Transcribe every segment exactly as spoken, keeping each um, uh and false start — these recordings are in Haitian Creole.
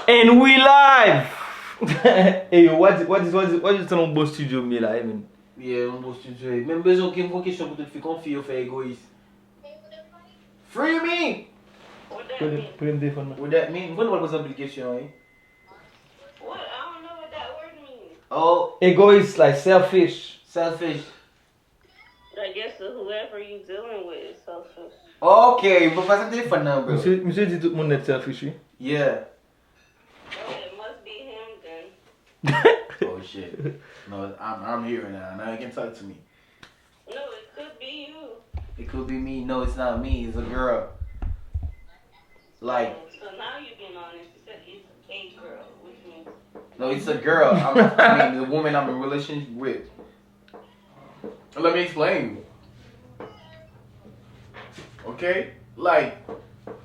And we live! Hey yo, what is, what is, what is, what is yon bon studio m ye la, eh, man? Yeah, yon bon studio. Men m bezwen, m gen kesyon pou tout fi. Kòman fi yo fè egoyis? Free me! What that mean? Premye telefòn nan. What that mean? M konn pral poze anpil kesyon, wi. What? I don't know what that word means. Oh, Egoyis, like selfish. Selfish. I guess whoever you dealing with is selfish. Ok, m pa pase telefòn nan, bro. Misye, misye di tout moun nèt selfish, wi. Yeah. Oh, it must be him then. Oh shit. No, I'm I'm here now. Now you can talk to me. No, it could be you. It could be me. No, it's not me. It's a girl. Like, So now you're being honest. You said it's a girl, which means no, it's a girl. I'm, I mean, the woman I'm in relationship with. Let me explain. Okay? Like,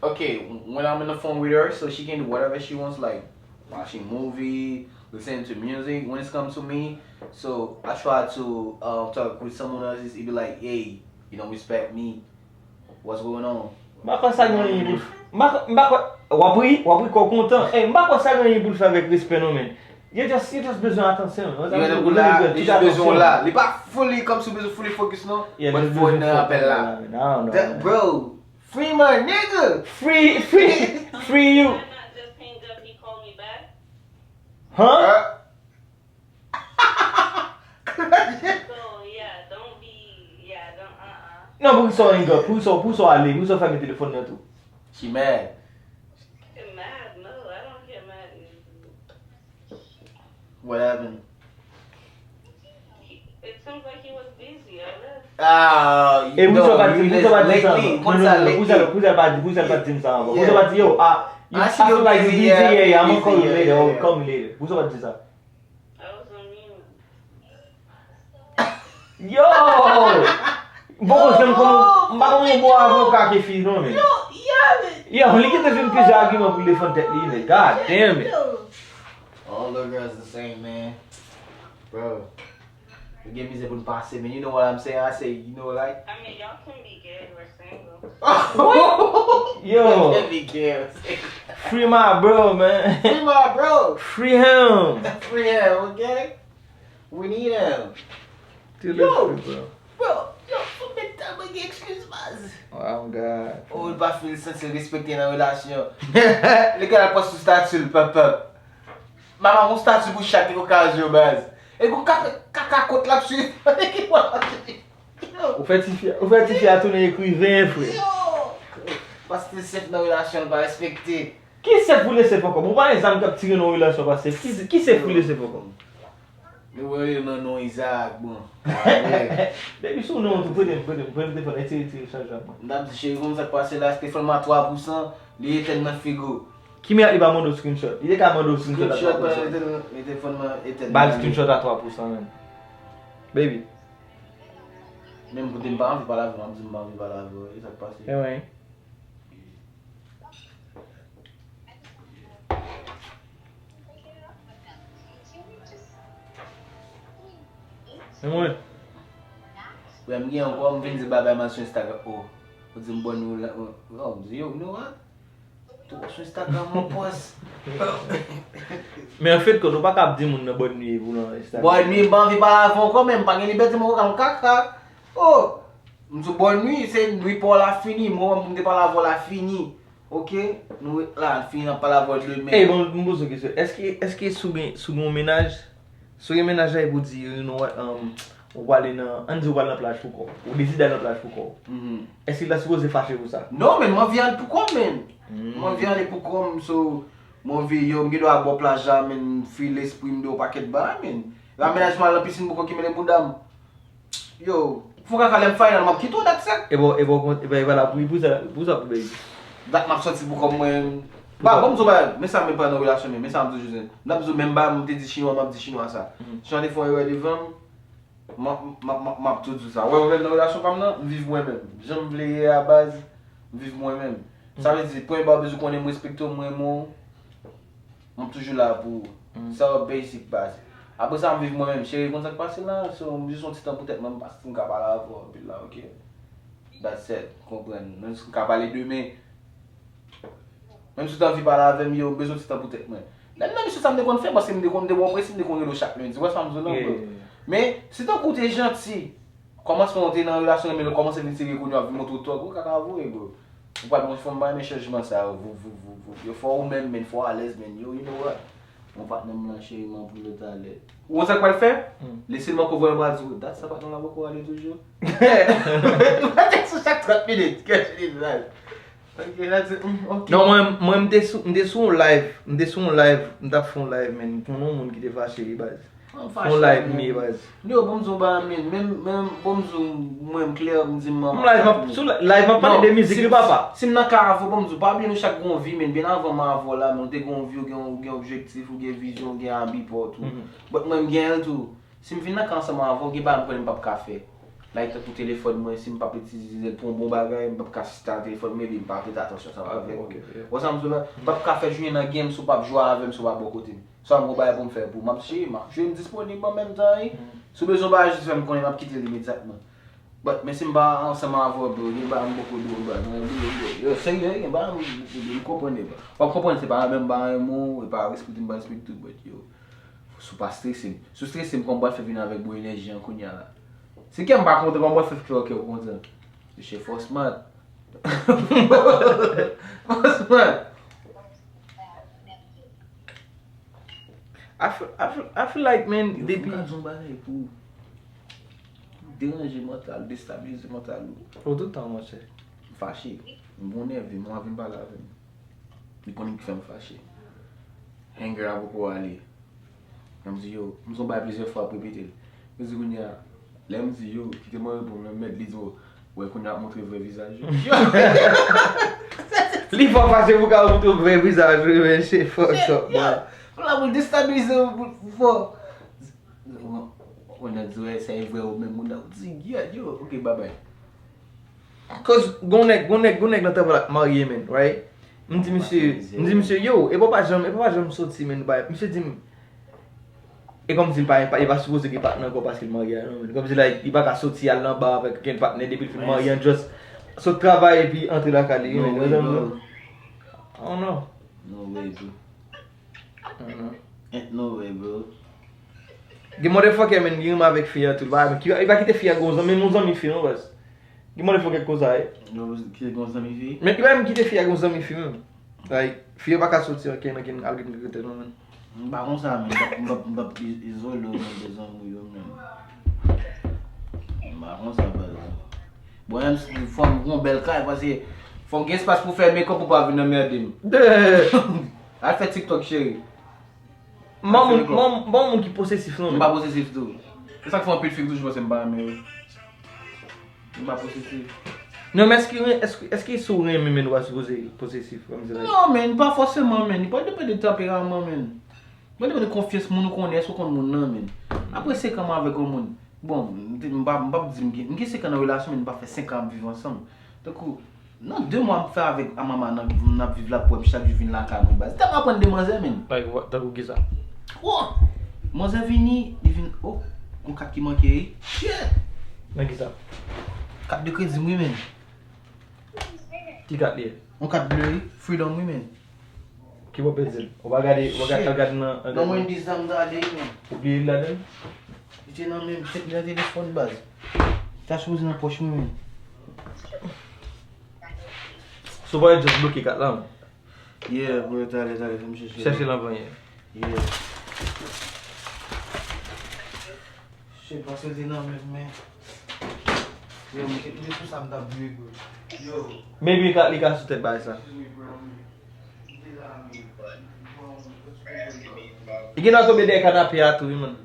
okay, when I'm in the phone with her, so she can do whatever she wants, like watching movie, listening to music. When it comes to me, so I try to um, talk with someone else. It be like, hey, you don't respect me. What's going on? M pa kwè sa gen anyen pou l f- M pa kwè, m pa kwè, w ap ri, w ap ri kò kontan. Ey, m pa kwè sa gen anyen pou l fè avèk respè non, men. Yo just, yo just bezwen atansyon. Yo just bezwen la, yo just bezwen la. Li pa fully, kòmsi w bezwen fully focus non. But for nan apèl la. That, bro, free my nigga. Free, free, free you. Why not just hang up? He called me back. Huh? Uh, So yeah, don't be, yeah, don't, uh-uh. Non, poukisa w hang up? Poukisa w, poukisa w ale? Poukisa w fèmen telefòn nan tou? She mad. Get mad? No, I don't get mad easily. What happened? He, it seems like he was busy. I left. Ah, E poukisa w no, pa di, you poukisa w pa just di sa lately, ankò? months Non, are non, poukisa, lately. Poukisa w pa di, poukisa w pa di m sa ankò? Poukisa w pa di, yo, ah, you, I I see you feel like you busy, busy, yeah, yeah, yeah, I'm gonna busy, call you yeah, later, yeah, oh, yeah. Call me later. Poukisa w pa di sa? I was on mute. Yo! M poko janm konn, m pa konn yon bon avoka ke fi non, men. Yo, li gentan jwenn plizyè agiman pou l defann tèt li, men. God damn it. All the girls the same, man. Bro, we get mizè pou n pase, man. You know what I'm saying? I say, you know, like, I mean, y'all can be gay or single. Yo, Let me get free my bro, man. Free my bro. Free him. Free him, okay? We need him. Tell Yo. Free, bro. Bro, yo, fò m met tèlman gen excuse, baz. Oh God. Oh, li pa feel santi respekte nan relasyon. Li ka pran sou stati l, pèp, pèp. Mama, yon stati pou chak okazyon, baz. E gon kaka, kaka kont l ap swiv. Ki bò l ap swiv? Yo, Ou fè tifi, ou fè tifi a tounen ekriven, frè. yo. Paske sèf nan relasyon, l pa respekte. Ki sèf pou l sèf ankò? Bon, pa gen zam k ap tire nan yon relasyon pa sèf. Ki, ki sèf pou l sèf ankò? Nou wè yo nan non Isaac, bon. Depi sou non, tou prete m, prete m, prete m telefòn, etire, etire, chanje ak mwen. M t ap di, cheri, konn sa k pase la, telefòn mwen a twa pousan, li etèn nan figi w. Ki mirak li pa mande w screenshot? Li te ka mande w screenshot a Screenshot twa pousan. Mwen etèn, etèn, etèn. Ba l screenshot a twa pousan, menm. Baby. Menm kote m pa anvi pale avè w, m ap di m pa anvi pale avè w, e sa k pase. E wen. E mwen. Frè m gen ankò, m vin di babay m al sou Instagram. Oh, ou di m bòn nou la. Oh, m di yo, you know what? Tou sou Instagram mwen pòs. Men anfèt, kòd ou pa ka ap di moun nan bòn nwi pou nan Instagram. Bòn nwi, m pa anvi pale avè w ankò, men m pa gen libète m ankò, kal kaka. Oh, m di w bòn nwi, se nwi pa w la fini, moman pou m te pale avè w la fini. Ok? Nou ret la, n fini, n ap pale avè w demen. Ey, bon, m poze w kesyon. Èske, èske si w gen, si w gen yon mennaj, si w gen mennaj la epi w di, you know what, um, ou prale nan, ann di ou prale nan plaj pou kò w. Ou deside al nan plaj pou kò w. Mhm. Èske l ta sipoze fache pou sa? Non, men m anvi al pou kò m, men. M anvi ale pou kò m, so, m anvi, yo, m gen dwa bò plaj la, men, free lespri m de yon pakèt bagay, men. La mennaj mwen al nan pisin pou kò ki mennen bouda m. Yo, fò kaka lè m final, m ap kite w, that's it. E bon, e bon, e bon, e pa la pou, pou sa, pou sa pou baby. Dat m ap sòti pou kò m mwen. Ba, bon, m di w bagay, men sa, men pa nan relasyon, men, men sa m di w, José. M ap di w, menm bagay, m te di chinwa, m ap di chinwa sa. Chinwa te fè yon erè devan m, m ap, m ap, m ap, m ap tou di w sa. Wè, mwen menm nan relasyon pa m nan, m viv mwen menm. Jan m vle ye a baz, m viv mwen menm. Sa vle di, premye bagay w bezwen konnen, m respekte w, m renmen w. M ap toujou la pou ou. Sa yo basic baz. Apre sa, m viv mwen menm. Cheri, konn sa k pase la, so, m jis yon ti tan pou tèt mwen, m pa santi m ka pale avè w anpil la, ok? That's it. Konprann. Menm si m ka pale demen, Menm si w te anvi pale avè m, yo, m bezwen ti tan pou tèt mwen. Lè m nan misye sa m te konn fè, paske m te konn, m te bon prensip, m te konn rele w chak lendi. Ou wè sa m di w la, bro? Men, si tankou w te janti, kòmansman w te nan relasyon, men lè w kòmanse vin serye kounye a, w ap vin montre w tòg, ou kaka voye, bro. Ou pral bon, fò m pa renmen chanjman sa yo, voup, voup, voup, voup. Yo, fò ou menm, men, fò w alèz, men, yo, you know what? Mwen patnè m nan cheri, m anpil talè. Ou konn sa k pral fè? Li sèlman ko voye m pral di w, dat sa patnè w la poko ale toujou. Li pral tèks ou chak trant minit, kèch li la. Ok, la di, mm, ok. Non, mwen, mwen, m te sou, m te sou yon live, m te sou yon live, m t ap fè yon live, men, konnen yon moun ki te fache, wi, baz. Yon live m ye, baz. Yo, bon, m di w ba, men, men, men, bon, m di w, mwen, m klè, m di m, m live, m ap, sou live, m ap pale de mizik, wi, papa. Si m nan ka avè w, bon, m di w, pa bliye nou chak gen yon vi, men, byen avan m avè w la, men, ou te gen yon vi, ou gen, ou gen objektif, ou gen vizyon, ou gen abi pa w tou. But mwen, m gen l tou. Si m vin nan ka ansanm avè w, gen bagay m konnen m p ap ka fè. Like, tankou telefòn mwen, si m p ap itilize l pou yon bon bagay, m p ap ka sista telefòn mwen, epi m pa prete atansyon ansanm avè l. Ou wè sa m di w la? M p ap ka fè jounen nan game si w p ap jwe avè m, si w pa bò kote m. Swa m gon bagay pou m fè pou w. M ap cheri, m ap jwe, m disponib an menm tan, wi. Si w bezwen yon bagay, jis fè m konnen, m ap kite l imedyatman. But, men si m pa ansanm avè w, bro, gen bagay m poko di w, bro, nan, bro, bro, yo, serye, gen bagay m, m, m konprann, bro. W ap konprann, se pa menm bagay, mo, e pa respekte m pa respekte w, but, yo, si w pa strese m. Si w strese m, kòman m pral fè vin avèk bon enèji an kounye a la? Si kè m pa kontan, kòman m pral fè fè kè w kontan? Mesye, fò w smart. Fò w smart. I feel, I feel, I feel like, man, depi. Yo, m ka di yon bagay pou ou. Deranje mantal, destabilize mantal ou. Ou tout tan, monchè. M fache. M gon nève, m anvi m pale avè m. Li konnen ki fè m fache. Hanger a poko ale. Mwen m di yo, m di yon bagay plizyè fwa, ap repete l. Mwen di kounye a, lè m di yo, kite mwen reponn, mwen mèt li di w, wè kounye a ap montre vrè vizaj yo. Li fò fache pou ka montre vrè vizaj ou, men se fucked up, bro. Pou la pou destabilize w, pou, pou fò. Ou nan di wè, sa e vrè ou menm, ou nan di, yeah, yo, ok, babay. Cause gon nèg, gon nèg, gon nèg nan travay la marye, man, right? M di misye, m di misye, yo, epa w pa janm, epa w pa janm soti, man, bay. Misye di m, e kòmsi li pa, li pa, li pa sipoze gen patnè ankò paske l marye a, non, man. Kòmsi, like, li pa ka soti al nan bar avèk okenn patnè depi l fin marye an, just sot travay epi antre lakay li, man. Ou wè sa m di w? I don't know. No way, bro. Ain't no way, bro. Gen motherfucker, man, ki renmen avèk fi a tou. Li pa, ki, li pa kite fi a gon zanmi, menm yon zanmi fi, non, baz. Gen motherfucker konsa, eh. Yo, kite gon zanmi fi? Men li pa menm kite fi a gon zanmi fi, menm. Like, fi yo pa ka soti ankenn, ankenn, al gen kretè, non, man. M pa konsa, men. M p ap, m p ap, m p ap i-, izole w, men, de zanmi yo, menm. M pa konsa, baz. Bon, menm si fò m gon bèl kay, paske fò m gen espas pou fè make-up pou pa vin anmède m. Al fè TikTok, cheri. Bon moun, bon, bon moun ki posesif, non, men. M pa posesif tou. Se sa k fè anpil fi toujou panse m pa renmen yo. M pa posesif. Non, men èske, èske, èske si w renmen, men ou pa sipoze posesif, kòmsi, like? Non, men, pa fòseman, men. Li pa depann de tanperaman, men. Li depann de konfyans moun ou konnen, èske w konn moun nan, men. Apre senk an m avèk yon moun. Bon, m te, m pa, m p ap di m gen, m gen senk an nan relasyon, men m pa fè senk an ap viv ansanm. Tankou, nan de mwa m fè avèk a mama nan, n ap viv la, pou wè m chak jou vin lakay mwen, baz. Li t ap aprann de manzè, men. Like, tankou kisa? Oh! Manzè vini, li vin, oh, yon kat ki manke, wi. Shit! Nan kisa? Kat de kredi m, wi, men. Ki kat li ye? Yon kat ble, wi. Freedom, wi, men. Ki bò peze l? Ou pa gade, ou pa gade, al gade nan, al gade nan. Nan Wendy's la m t ale, wi, men. Ou bliye l ladan l? Li te nan men m, tèt li nan telefòn, baz. Li ta sipoze nan pòch mwen, men. So, w pa just bloke kat la, men. Yeah, bro, talè, talè, fè m chèche. Chèche l anvan yè. Yeah. Shit, paske l te nan men m, men. Yo, m te, m te sou sa m t ap viv, bro. Yo. Maybe li ka, li ka sou tèt bagay sa. Li gentan tonbe dèyè kanape a tou, wi, man.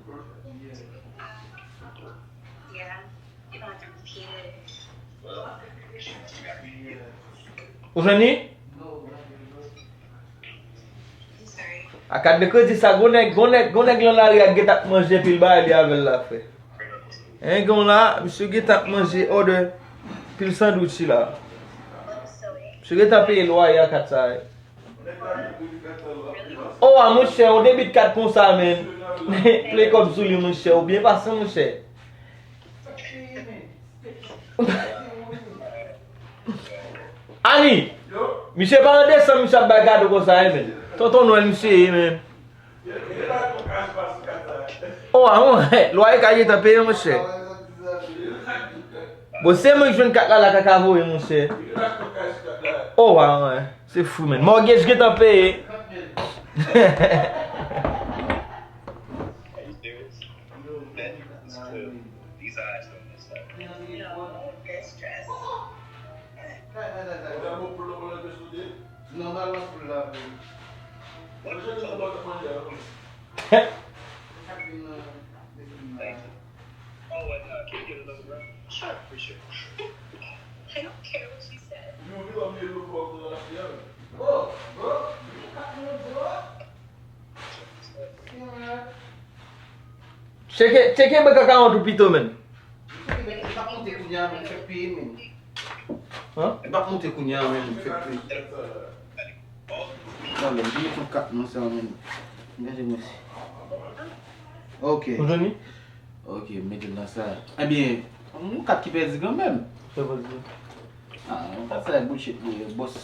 Ou jwenn li? A kat de kredi sa, gon nèg, gon nèg, gon nèg nan lari a gentan ap manje epi l bay li avè l la, frè. Hein, gon la, misye gentan ap manje order pil sandwich la. Misye gentan peye lwaye a kat sa, eh. Oh, a monchè, yon debit kat konsa, men. Play kòb sou li, monchè. Ou byen pase, monchè. Ani! Misye pa an desanm, misye ap bay kado konsa, wi, men. Tonton Nwèl, misye ye, men. O, a, wi, lwaye kay gentan peye, monchè. Bon, se mwen ki jwenn kat la, la kaka voye, monchè. O, a, wi, se fou, men. Mortgage gentan peye. Tcheke, tcheke bank account ou pito, men. Li p ap monte kounye a, men, fèk peye, men. Li p ap monte kounye a, men, fèk peye. Talè, m bliye pran kat mwen sa, men. Gade mwen si. Ok. Ou jwenn li? Ok, m mete l nan sa. Ebyen, yon kat ki pèdi kanmenm. Sa pèdi. Ah, yon kat sa e bullshit li ye, boss.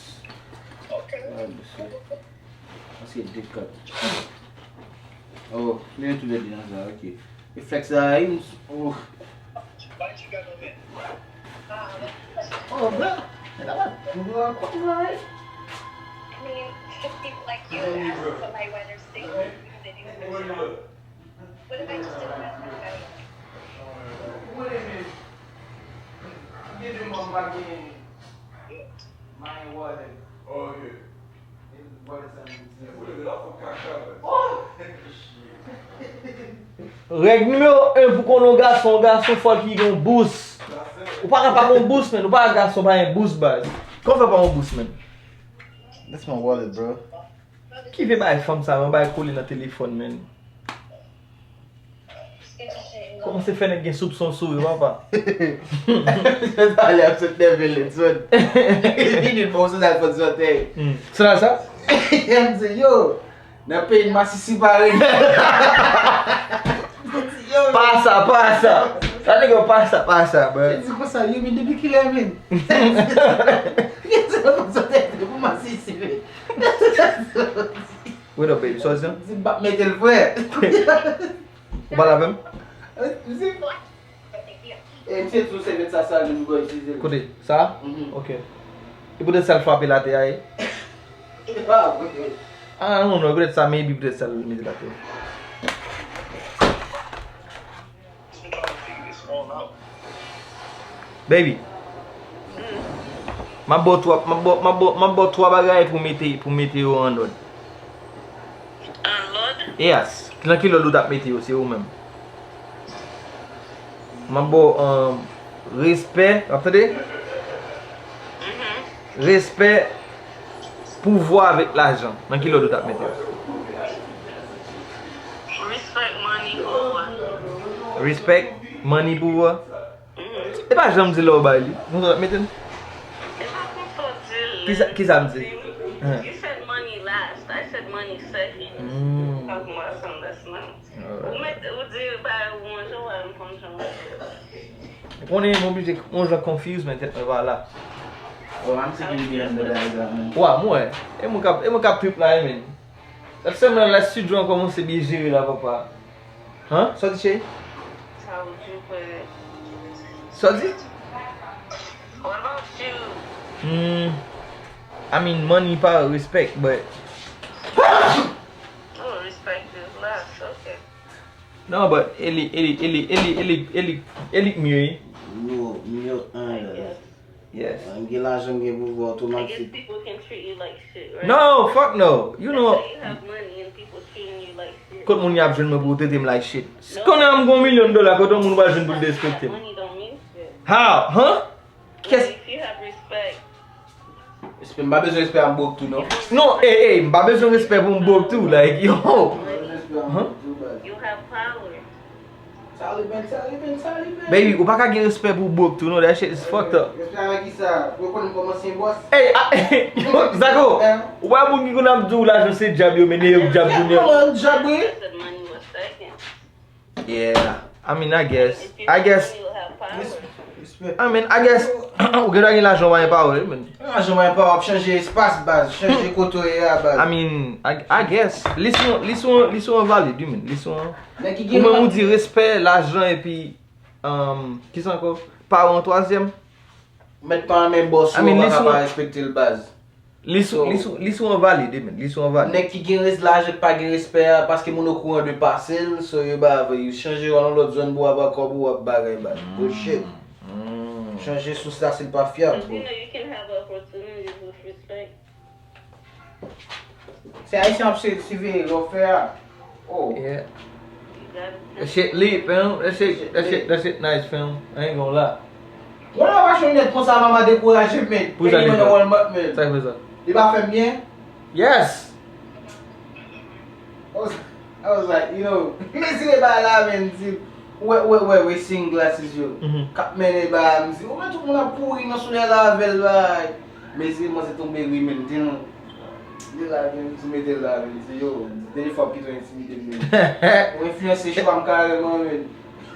Ok. Sa e bullshit. Paske de kat. Oh, men tou lè de nan sa, ok. Refleks sa a, oh. Oh, bro. Mwen pa konn mwen. I mean, if people like you ask somebody why they're single, you didn't even mention. What if I just didn't have my value? Règ nimewo en pou konnen yon gason, yon gason fò l ki gen yon bous. Ou pa ka pa gen yon bous, men. Ou pa gason, pa gen bous, baz. Kòman fè pa gen yon bous, men? That's my wallet, bro. Ki vye bay fanm sa, yon bay kole nan telefòn, men. Kòmanse fè nèg gen soupson sou yo, papa. Talè ap sot nève l, Edson. Li vini, bon, se sa l fè sot, hey. Hmm. Se la sa? M di, yo, nan peyi masisi pa rete. Yo, pa sa, pa sa. Sa nèg yo pa sa, pa sa, bro. Li di konsa, yo, men depi kilè, men? Li di konsa, depi masisi, men. What up, baby? Sa w di? Di m p ap mete l, frè. Ou pale avè m? E, misye di w sèvyèt sa sal, li m go itilize l. Kote? Sa? Mhm. Ok. E poutèt sa l frape l atè a, e? Ah, non, non, poutèt sa, maybe poutèt sa l mete l atè. Baby. M ap ba w twa, m ap ba w, m ap ba w, m ap ba w twa bagay pou mete, pou mete yo an lòd. An lòd? Yes. Nan ki lòd ou t ap mete yo, se ou menm. M ap ba w, um, respè, w ap tande? Mhm. Respè, pouvwa avèk lajan. Nan ki lòd ou t ap mete yo? Respect, money, power. Respect, money, power. Mhm. E pa jan m di lè w bay li. Konsa w t ap mete l? E pa konsa w di l. Kisa, kisa m di? Di, you said money last. I said money second. Mm. Talk about something that's not. Alright. Ou mete, ou di bagay ou yon jan, ou pa konn jan w di. Ou konnen m oblije yon jan confuse, men tèt mwen pa la. Oh, I'm taking you behind the guys, man. Wa, mwen. E mwen k ap, e mwen k ap trip la, e, men. Lòt semèn la, estidyo an kòmanse byen jere la, papa. Han? Sa w di, cheri? Sa w di, frè? Sa w di? What about you? Hmm. I mean, money, power, respect, but. Oh, respect is last, ok. Non, but e li, e li, e li, e li, e li, e li, e li k miyo, wi. Miyo, miyo an. Yes. M gen lajan, m gen pouvwa, otomatik. I guess people can treat you like shit, right? No, fuck no. You know. That's why you have money and people treating you like shit. Kot moun y ap jwenn mwen pou yo trete m like shit? No. Konnen m gen yon milyon dola, kote yon moun pral jwenn pou l derespekte m? Money don't mean shit. How? Huh? Like, if you have respect. Respè, m pa bezwen respè a, m broke tou, non. Non, ey, ey, m pa bezwen respè pou m broke tou, like, yo. Huh? You have power. Taliban, Taliban, Taliban. Baby, ou pa ka gen respè pou broke tou, non, that shit is fucked up. Respè avèk kisa? Yo konn m kòm ansyen bòs. Ey, a, yo, Zako, ou pa moun ki konn ap di w lajan se djab yo mennen yo, djab tounen. Kòman djab, wi? Yeah, I mean, I guess, I guess. I mean, I guess, ou gen dwa gen lajan w pa gen pawòl, man. Lajan w pa gen pawòl, w ap chanje espas, baz. Chanje kote w ye a, baz. I mean, I, I guess. Li sou, li sou, li sou yon valid, wi, man. Li sou yon. Ou menm ou di respè, lajan, epi, um, kisa ankò? Paran an twazyèm. Mèt pa renmen bòs ou, ou pa ka pa respekte l, baz. Li sou, li sou, li sou yon valid, man. Li sou yon valid. Nèg ki gen res-, lajan pa gen respè a, paske moun okouran de pase l, so yo ba avè yo. Chanje w al yon lòt zòn pou w ap pran kòb ou, w ap bagay baz. Bullshit. Chanje sous la si l pa fyab, bro. Se Ayisyen ap se siveye lè w fè a. Oh. Yeah. That shit lit, fam. That shit, that shit, that shit nice, fam. I ain't gonna lie. Mwen la pa chonj nèt konsa, manman dekouraje m, men. Pou sa li fè? Sa fè sa? Li pa fè m byen? Yes. I was, I was like, yo, mezire ba la, men, di, wè, wè, wè, wè, sunglasses yo. K ap mennen ba, m di, ou wè tout moun ap kouri nan solèy la avè l, bay. Mezire, mwen se tonbe ri, men, di nou. Li la, men, m di, mete l la, men, di, yo, dènye fwa m kite w entimide m, men. Ou enfliyanse chwa m kareman, men.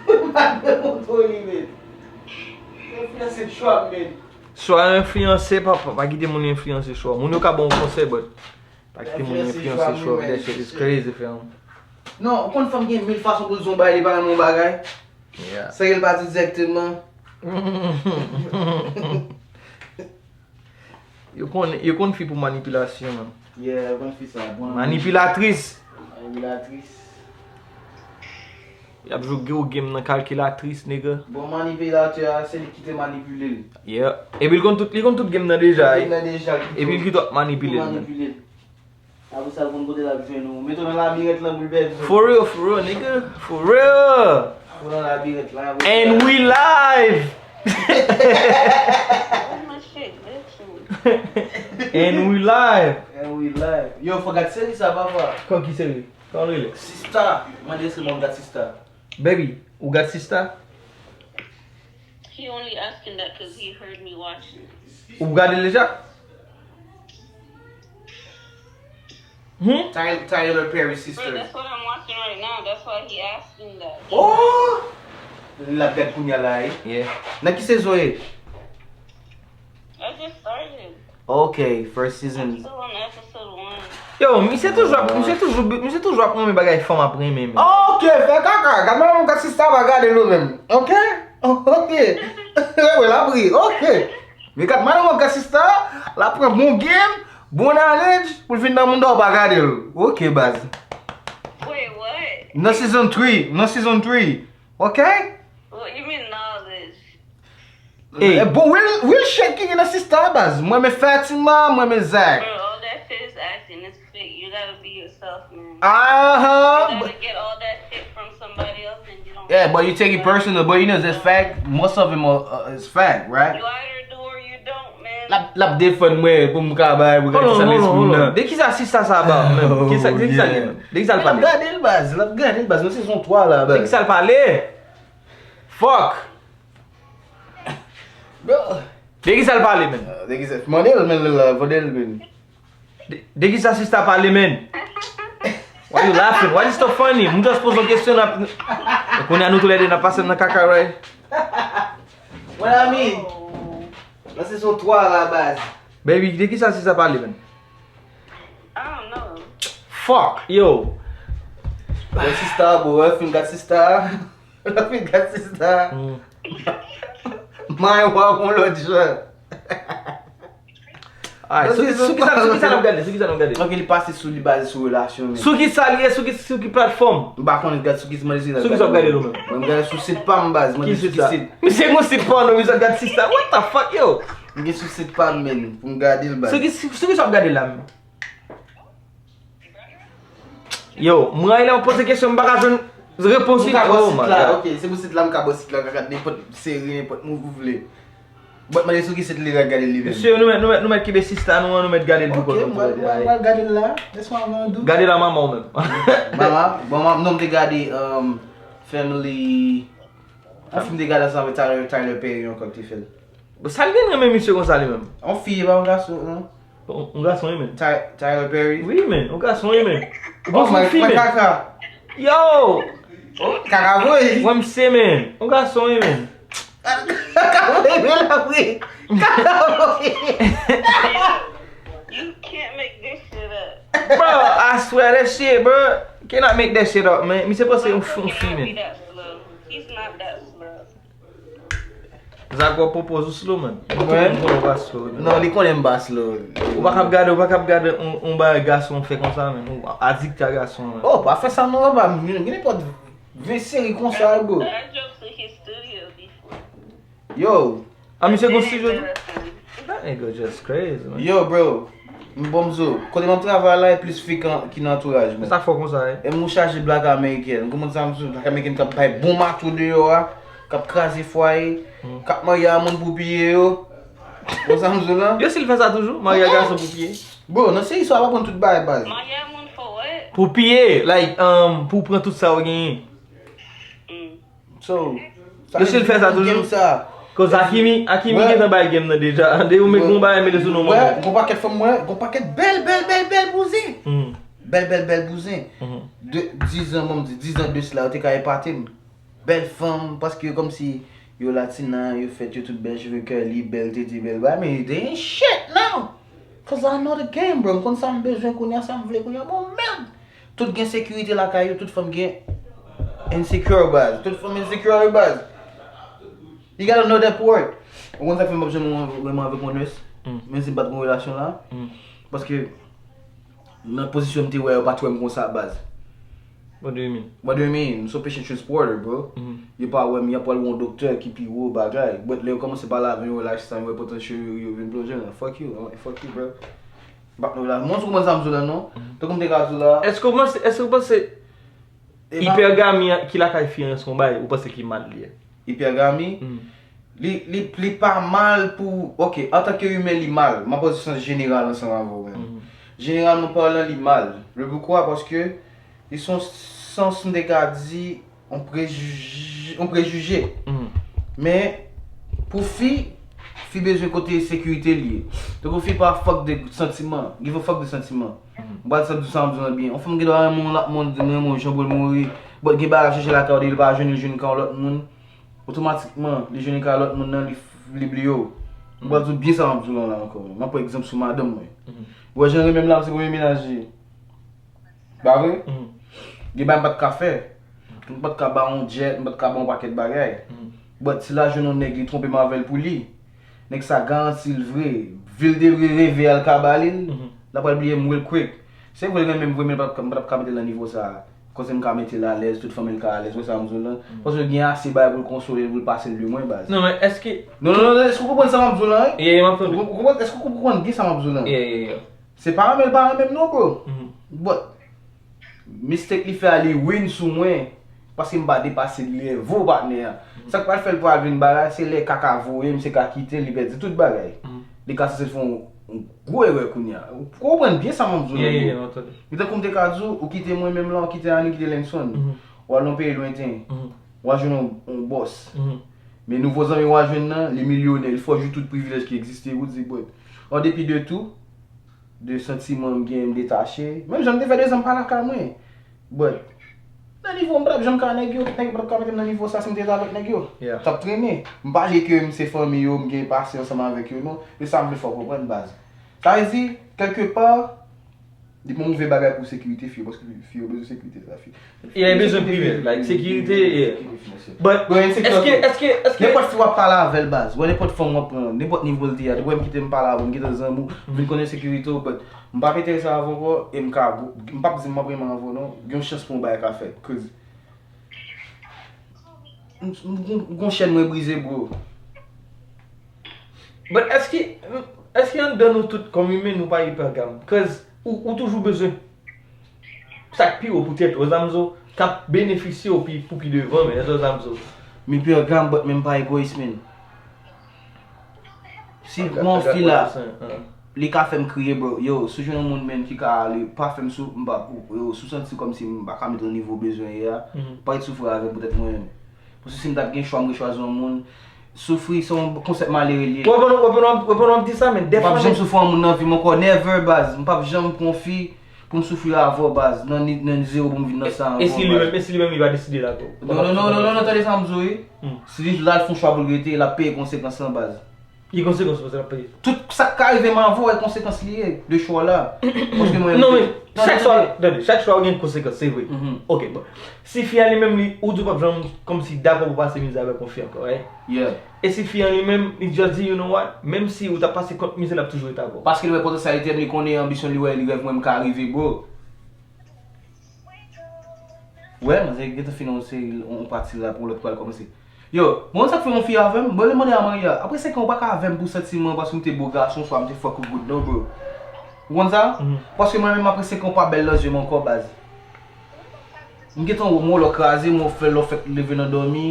M pa t dwe montre w li, men. Ou enfliyanse chwa m, men. Chwa enfliyanse, papa. Pa kite moun enfliyanse chwa. Moun yo ka ba w konsèy, but pa kite moun enfliyanse chwa. That shit is crazy, fam. Non, ou konn fanm gen mil fason pou l di yon bagay, li pa renmen yon bagay. Sa ke l pa di dirèkteman. Yo konn, yo konn fi pou manipilasyon, man. Yeah, yo konn fi sa. Bon, manipilatris. Manipilatris. Y ap jwe gwo game nan kalkilatris, nigga. Bon, manipilatè a, se li ki te manipile l. Yeah. Epi l konn tout, li konn tout game nan deja. Li konn nan deja, li Epi l ki t ap manipile l, man. Manipile l. Apre sa, l konn kote l ap jwenn ou. Mete w nan labirent lan pou l pèdi w. For real, for real, nigga. For real. Ou nan labirent lan. And we live! Where's my shit? Bitch. And we live! And we live. Yo, fò gad seri sa, papa. Kò ki seri? Kò l rele? Sista. Mande èske mwen gad Sista. Baby, ou gad Sista? He only asking that 'cause he heard me watching. Ou gade l deja? Hmm? Tyler Perry Bro, Sisters. That's what I'm watching right now. That's why he asking that. Oh! L ap gad kounye a la, eh? Yeah. Nan ki sezon ye? I just started. Ok, first I'm season. Still on episode one. Yo, misye toujou ap, misye toujou, misye toujou ap renmen bagay fanm ap renmen, men. Ok, fè kaka. Gad mwen, mwen gad Sista pa gade l ou menm. Ok? Ok. Wè, wè, l ap ri. Ok. Men gad mwen, mwen gad Sista, l ap pran bon game, bon knowledge, pou l vin nan moun dò pa gade l. Ok, baz. Wait, what? Nan season three, nan season three. Ok? What you mean knowledge? Hey. Eh, bon, real, real shit ki gen nan Sista, baz. Mwen men Fatima, mwen men Zach. Bro, all that shit is acting. It's fake. You gotta be yourself, man. Aha. You gotta get all that shit from somebody else and you don't. Yeah, but you take it personal, but you know, it's fact. Most of them are, uh, it's fact, right? You either do or you don't, man. L ap, l ap defann mwen pou m ka bay, pou Hold on, gade sa hold on, moun hold on. nan. De kisa Sista sa ba? Men, kisa, de kisa, de kisa l L ap pale? Gade l, baz, l ap gade l, baz, nan sezon twa la, De baz. Kisa l pale? Fuck! Bro. De kisa l pale, men? De kisa, mande l, men l la, vode l, men. De, de kisa Sista pale, men? Why you laughing? Why you so funny? M just poze yon kesyon, n ap, kounye a nou toulède n ap pase nan kaka, right? Mwen ami, nan sezon twa la, baz. Baby, de kisa Sista pale, men? I don't know. Fuck, yo. Wè Sista, bro, wè fin gad Sista. Wè fin gad Sista. May wa yon lòt jan. Alright, sou, sou kisa, sou kisa n ap gade? Sou kisa n ap gade? Ok, li pase sou, li baze sou relasyon, men. Sou kisa li ye? Sou ki, sou ki platfòm? M pa konnen gad sou ki, mwen se Sou kisa w ap gade, ou menm? Mwen gade sou sit pa m, baz. Mwen Ki sou sit sa? sit. Misye gon sit pòno, misye ap gad Sista. What the fuck, yo? Mwen gen sou sit pa m, men, pou m gade l, baz. Sou ki, sou kisa w ap gade la, menm? Yo, mwen lè mwen poze kesyon, m pa ka jwenn repons li. Ou ka bò Oh sit my la, God. Ok, se pou sit la, m ka bò sit la, m ka gade nenpòt seri, nenpòt movie ou vle. But mande sou ki sit li gade li menm. Mesye, nou mèt, nou mèt, nou mèt kenbe Sista nou an, nou mèt gade l pou Ok, kont m nou. pral, m pral gade l la. Lès mwen avan dou. Gade la manman w menm. Mama, bon, mama, non, m te gade, um, Family. An fim te gade ansanm avèk Tyler, Tyler Perry ankò ki te fè l. Bon, sa l gen renmen misye konsa li menm? An fi, e pa yon gason, non? Yon, yon gason, wi, men. Ty-, Tyler Perry? Wi, men. Yon gason, wi, men. Oh, mwen, fi, mwen men. Kaka. Yo! Kaka voye. Mwen, m se, men. Yon gason, wi, men. Kaka voye men la vre. Kaka voye. You can't make this shit up. Bro, I swear that shit, bro. Cannot make that shit up, man. Misye panse yon f- yon fi, He man. That slow. He's not that slow. Zak w ap pwopoze ou slow, man. Mwen? Ou pa slow, man. Non, li konnen m pa slow. Ou pa kab gade, ou pa kab gade on, on bagay gason fè konsa, man. Ou adikte a gason, man. Oh, pa fè sa non, papa. M gen nenpòt ven seri konsa, bro. I drove to his studio before. Yo, A misye gon studio tou? Embarrassing. That nigga just crazy, man. Yo, bro. M bon m zo. Kote m ap travay la, e plis fi kan- ki nan antouraj mwen. Sa fò konsa, eh. E m ou chaje black American. Ou konprann sa m sou black American k ap bay bon mato deyò a, k ap kraze fwaye, k ap marye a moun pou piye yo. Bon sa m sou lan? Yo, si l fè sa toujou, marye a gason pou piye. Bro, nan seri sa w ap aprann tout bagay baz. Marye a moun for what? Pou piye, like, um, pou pran tout sa ou genyen. Mm. So, Yo, si l fè sa toujou. Game sa. Koz Akimi, Akimi Ouais. gentan bay game nan deja. De ou met gon bagay mete sou non Ouais, mwen. gon pakèt fanm mwen, gon pakèt bèl, bèl, bèl, bèl bouzen. Mhm. Bèl, bèl, bèl bouzen. Mhm. De diz an, bon, m di diz an de sila, yo te ka epate m. Bèl fanm, paske kòmsi yo latina, yo fèt, yo tout bèl, cheve curly, bèl tete, bèl bagay, men they ain't shit now. Cause I know the game, bro. M konn sa m bezwen kounye a, sa m vle kounye a. Bon, mèd! Tout gen sekirite lakay yo, tout fanm gen insecure baz. Tout fanm insecure baz. You gotta know that part. Ou konn sa k fè m p ap janm renmen avèk yon nurse? Mm. Menm si m pa t gen relasyon la. Mm. Paske nan pozisyon m te wè yo pa t wè m konsa baz. What do you mean? What do you mean? M se yon patient transporter, bro. Mhm. Yo pa wè m, y ap pral wè yon doktè ki pi wo bagay. But lè yo kòmanse pale avè m, yo lifestyle, yo potential, yo, yo vin plonje nan. Fuck you, man. Fuck you, bro. M pa t nan relasyon. Mwen, ou konprann sa m sou la, non? Tankou m te ka sou la. Èske ou panse, èske ou panse E pa- ipègami ki lakay fi an se yon bagay ou panse ki mal li ye? Ipègami? Mm. Li, li, li pa mal pou, ok, antanke imen li mal, m ap pran sans jeneral ansanm avè w menm. Mhm. Jeneralman palan li mal. Le poukwa? Paske li se yon sans m te ka di yon prejije, yon prejije. Mhm. Men pou fi, fi bezwen kote sekirite li ye. Tankou fi pa fuck de santiman, give a fuck de santiman. M pral sa di sa m di w byen. Yon fanm gen dwa renmen yon lòt moun, renmen yon jan pou l mouri. But gen bagay ap chèche lakay ou, depi l pa jwenn, li jwenn kay yon lòt moun. Otomatikman, li jwenn kay lòt moun nan, li, li bliye w. M pral di w byen sa m ap di w lan la ankò. M ap pran egzanp sou madanm mwen. Ou wè jan renmen m la, se premye mennaj li. Pa vre? Gen bagay m pa t ka fè. M pa t ka ba yon jet, m pa t ka ba yon pakèt bagay. But si l al jwenn yon nèg, li twonpe m avè l pou li. Nèg sa garanti l vre. Vil de vre reve al ka ba li l. L ap pral bliye m real quick. Se vre l renmen m vre, men m pa t ka mete l nan nivo sa. Kote m ka mete l alèz, tout fanmi l ka alèz, wè sa m di w lan. Paske gen ase bagay pou l konsole l, pou l pase l de mwen baz. Non, men èske Non, non, non, èske w konprann sa m ap di w lan? Yeah, yeah, m ap tande. Ou konprann, èske w konprann byen sa m ap di w lan? Yeah, yeah, yeah. Se pa renmen l pa renmen m non, bro. Mhm. But mistake li fè a, li win sou mwen. Paske m pa depase level patnè a. Sa k pral fè l pral vin bagay, se lè kaka voye m, se ka kite l, li pèdi tout bagay. Li ka sanse fè yon, yon gwo erè kounye a. Ou konprann byen sa m ap di w Yeah, lan, yeah, bro. yeah, m ap tande. Li tankou m te ka di w, ou kite mwen menm lan, ou kite Annie, kite Lenson. Mhm. W al nan peyi lwenten. Mhm. W al jwenn yon, yon bòs. Mhm. Men nouvo zanmi w al jwenn nan, li milyonè, li fè w jwi tout privilèj ki egziste, ou di, but, an depi de tou, de santiman m gen, m detache. Menm jan m te fè de zan m pa lakay mwen. But, nan nivo m pa t ap janm ka nèg yo, nèg yo pa t ap ka mete m nan nivo sa si m te rete avèk nèg yo. Yeah. T ap trennen. M pa li ke m se fanmi yo, m gen pase ansanm avèk yo, non. E sa m vle fè w konprann, baz. Sa vle di, kèlke pa, li pa yon move bagay pou sekirite fi yo, paske fi yo bezwen sekirite sa fi. Yeah, li bezwen prive, like, sekirite, yeah. Sekirite finansye. But, Bon, ensekirite. Èske, èske, èske, Nenpòt fi w ap pale avè l, baz. Wè nenpòt fanm w ap pran, nenpòt nivo l te ye a. Depi w wè m kite m pale avè w, m kite zanmi w, m vin konnen sekirite w, but m p ap enterese avè w ankò, e m ka, m p ap di m p ap renmen avè w non. Gen yon chans pou yon bagay ka fèt. Cause m, m, m, gon chèn mwen brize, bro. But èske, èske anndan nou tout kòm imen nou pa ipègam? Cause ou, ou toujou bezwen sa k pi wo poutèt ou, zanmi zo, k ap benefisye w pi, pou pi devan, men, zanmi zo. M ipègam, but men m pa egoyis, man. Si mwen fi la, li ka fè m kriye, bro. Yo, si w jwenn yon moun, man, ki ka ale, pa fè m sou, m pa, yo, si w santi kòmsi m pa ka met nan nivo bezwen ye a, pa ret soufri avè m poutèt mwen menm. Paske si m t ap gen chwa, m te chwazi yon moun. Soufri se yon konsèp malere li ye. Ou konprann, ou konprann, ou konprann, m di sa, men M p ap dèfwa, janm soufri yon moun nan vi m ankò, never, baz. M p ap janm pran fi. Pou m soufri avè w, baz, nan ni- nan zewo pou m vin nan san. E si li menm, e si li menm li pa deside la tou? Non, non, non, non, non, non, tande sa m di w, wi. Si li la l fè yon chwa pou l rete, l ap peye konsekans lan, baz. Ki konsekans pou sa l ap peye? Tout sa k ka rive m avè w, e konsekans li ye de chwa w la. Paske mwen. Non, men, chak chwa, tande, chak chwa w gen konsekans, se vre. Ok, bon. Si fi a li menm, li, ou di w p ap janm kòmsi dakò pou pase mizè avèk yon fi ankò, right? Yeah. E si fi an li menm, li just di, you know what, menm si ou t ap pase kont mizè, l ap toujou rete avè w. Paske li wè potansyalite m, li konnen anbisyon li, wè li rèv mwen m ka rive, bro. Wè, manzè gentan fin yon seri, yon pati la pou lòt pral kòmanse. Yo, bon, sa k fè yon fi avè m, bon, li mande a marye a. Apre senk an, ou pa ka avè m pou santiman, paske m te bo gason, swa m te fuck ou good, non, bro. Ou konn sa? Paske mwen menm, apre senk an, ou pa bèl nan zye m ankò, baz. M gentan wè w, m wè w lè w kraze, m wè w fè lè w fèk leve nan dòmi.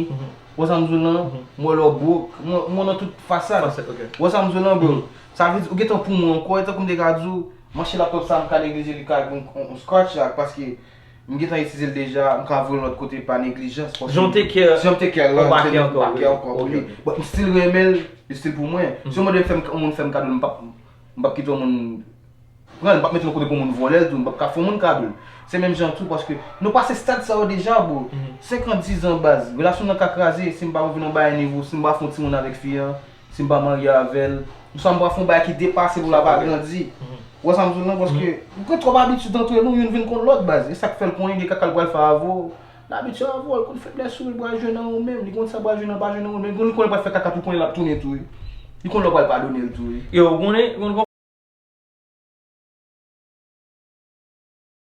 Ou wè sa m di w lan? M wè lè w broke, m wè, m wè w nan tout fasad. Ou wè sa m di w lan, bro? Sa vle di, ou gentan pou mwen ankò, e tankou m te ka di w, mache laptop sa, m ka neglije li, ka yon, yon, yon scratch la, paske m gentan itilize l deja, m ka voye l lòt kote pa neglijans, paske jan w te kè, jan m te kè lan, m pake ankò, m pake ankò pou li. But m still renmen l, li still pou mwen. Si yon moun fè m, yon moun fè m kado, m p ap, m p ap kite yon moun pran l, m p ap mete l yon kote pou moun vòlè l tou, m p ap ka fè yon moun kado l. Se menm jan tou, paske nou pase stad sa yo deja, bro. Senk an, diz an, baz. Relasyon nan ka kraze, si m pa vin yon bagay nivo, si m pa fè yon timoun avèk fi an, si m pa marye avè l, oswa m pa fè yon bagay ki depase pou l ap agrandi. Ou wè sa m di w lan, paske ou gen twòp abitid antre nou, youn vin konn lòt, baz. E sa k fè l konnen gen kaka l pral fè avè w. L abitye avè w, l konn feblès ou, li pral jwe nan ou menm, li konn sa pral jwe nan pa jwe nan ou menm, li konn li konnen pral fè kaka tou, konnen l ap tounen tou, wi. Li konn lè w pral padone l tou, wi. Yo, ou konnen, ou konnen